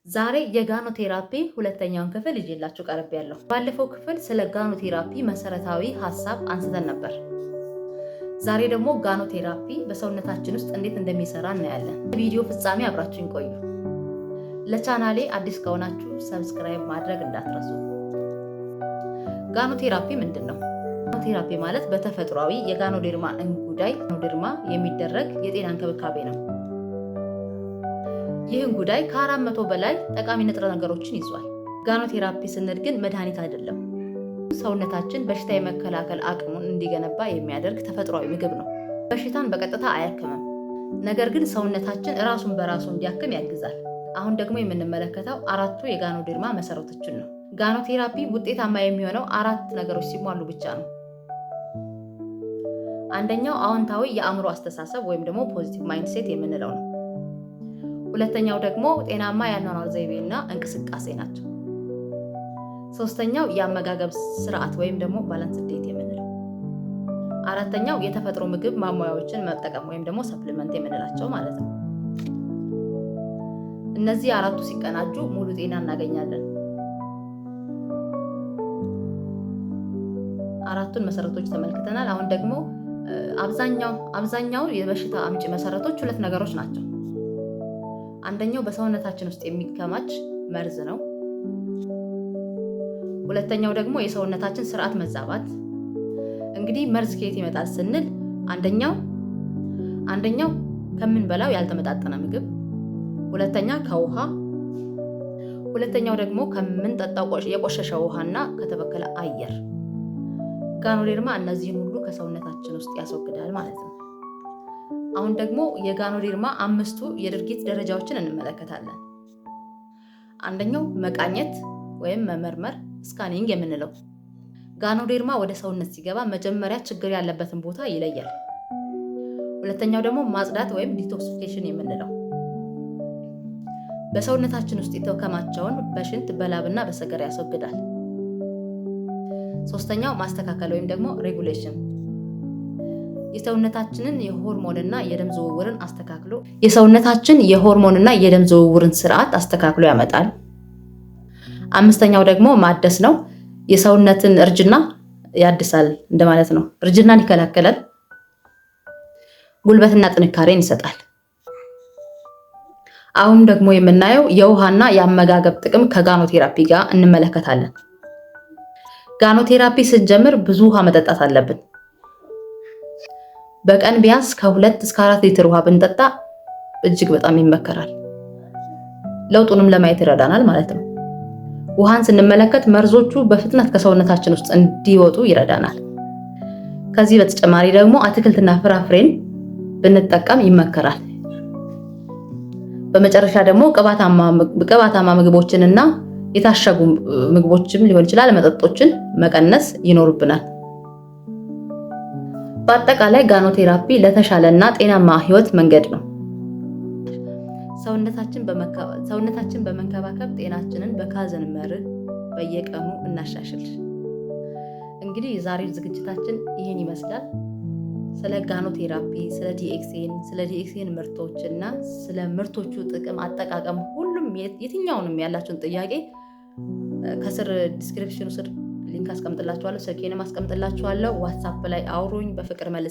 ዛሬ የ Ganotherapy ሁለተኛውን ክፍል ይዤላችሁ ቀርቤያለሁ። ባለፈው ክፍል ስለ Ganotherapy መሰረታዊ ሀሳብ አንስተን ነበር። ዛሬ ደግሞ Ganotherapy በሰውነታችን ውስጥ እንዴት እንደሚሰራ እናያለን። ቪዲዮ ፍጻሜ አብራችሁን ቆዩ። ለቻናሌ አዲስ ከሆናችሁ subscribe ማድረግ እንዳትረሱ። Ganotherapy ምንድን ነው? Ganotherapy ማለት በተፈጥሯዊ የ Ganoderma እንጉዳይ derma የሚደረግ የጤና እንክብካቤ ነው። ይህ እንጉዳይ ከ400 በላይ ጠቃሚ ንጥረ ነገሮችን ይዟል። Ganotherapy ስንል ግን መድኃኒት አይደለም። ሰውነታችን በሽታ የመከላከል አቅሙን እንዲገነባ የሚያደርግ ተፈጥሯዊ ምግብ ነው። በሽታን በቀጥታ አያክምም፣ ነገር ግን ሰውነታችን ራሱን በራሱ እንዲያክም ያግዛል። አሁን ደግሞ የምንመለከተው አራቱ የ Ganoderma መሰረቶችን ነው። Ganotherapy ውጤታማ የሚሆነው አራት ነገሮች ሲሟሉ ብቻ ነው። አንደኛው አዎንታዊ የአእምሮ አስተሳሰብ ወይም ደግሞ positive mindset የምንለው ነው። ሁለተኛው ደግሞ ጤናማ የአኗኗር ዘይቤና እንቅስቃሴ ናቸው። ሶስተኛው የአመጋገብ ስርዓት ወይም ደግሞ balanced diet የምንለው። አራተኛው የተፈጥሮ ምግብ ማሟያዎችን መጠቀም ወይም ደግሞ supplement የምንላቸው ማለት ነው። እነዚህ አራቱ ሲቀናጁ ሙሉ ጤና እናገኛለን። አራቱን መሰረቶች ተመልክተናል። አሁን ደግሞ አብዛኛው የበሽታ አምጪ መሰረቶች ሁለት ነገሮች ናቸው። አንደኛው በሰውነታችን ውስጥ የሚከማች መርዝ ነው። ሁለተኛው ደግሞ የሰውነታችን ስርዓት መዛባት። እንግዲህ መርዝ ከየት ይመጣል ስንል አንደኛው ከምንበላው ያልተመጣጠነ ምግብ፣ ሁለተኛ ከውሃ፣ ሁለተኛው ደግሞ ከምንጠጣው የቆሸሸ ውሃና ከተበከለ አየር። Ganoderma እነዚህን ሁሉ ከሰውነታችን ውስጥ ያስወግዳል ማለት ነው። አሁን ደግሞ የ Ganoderma አምስቱ የድርጊት ደረጃዎችን እንመለከታለን። አንደኛው መቃኘት ወይም መመርመር scanning የምንለው፣ Ganoderma ወደ ሰውነት ሲገባ መጀመሪያ ችግር ያለበትን ቦታ ይለያል። ሁለተኛው ደግሞ ማጽዳት ወይም detoxification የምንለው፣ በሰውነታችን ውስጥ የተከማቸውን በሽንት፣ በላብና በሰገራ ያስወግዳል። ሶስተኛው ማስተካከል ወይም ደግሞ regulation፣ የሰውነታችንን የሆርሞንና የደም ዝውውርን አስተካክሎ የሰውነታችን የሆርሞንና የደም ዝውውርን ስርዓት አስተካክሎ ያመጣል። አምስተኛው ደግሞ ማደስ ነው። የሰውነትን እርጅና ያድሳል እንደማለት ነው። እርጅናን ይከላከላል፣ ጉልበትና ጥንካሬን ይሰጣል። አሁን ደግሞ የምናየው የውሃና የአመጋገብ ጥቅም ከ Ganotherapy ጋር እንመለከታለን። Ganotherapy ስንጀምር ብዙ ውሃ መጠጣት አለብን። በቀን ቢያንስ ከ2 እስከ 4 ሊትር ውሃ ብንጠጣ እጅግ በጣም ይመከራል። ለውጡንም ለማየት ይረዳናል ማለት ነው። ውሃን ስንመለከት መርዞቹ በፍጥነት ከሰውነታችን ውስጥ እንዲወጡ ይረዳናል። ከዚህ በተጨማሪ ደግሞ አትክልትና ፍራፍሬን ብንጠቀም ይመከራል። በመጨረሻ ደግሞ ቅባታማ ምግቦችንና የታሸጉ ምግቦችም ሊሆን ይችላል፣ መጠጦችን መቀነስ ይኖርብናል። በአጠቃላይ Ganotherapy ለተሻለና ጤናማ ህይወት መንገድ ነው። ሰውነታችን በመንከባከብ ጤናችንን በካዘን መርህ በየቀኑ እናሻሽል። እንግዲህ የዛሬው ዝግጅታችን ይህን ይመስላል። ስለ Ganotherapy፣ ስለ DXN፣ ስለ DXN ምርቶች እና ስለ ምርቶቹ ጥቅም፣ አጠቃቀም፣ ሁሉም የትኛውንም ያላችሁን ጥያቄ ከስር description ኑ ስር link አስቀምጥላችኋለሁ፣ ስልኬንም አስቀምጥላችኋለሁ። WhatsApp ላይ አውሩኝ፣ በፍቅር መልስ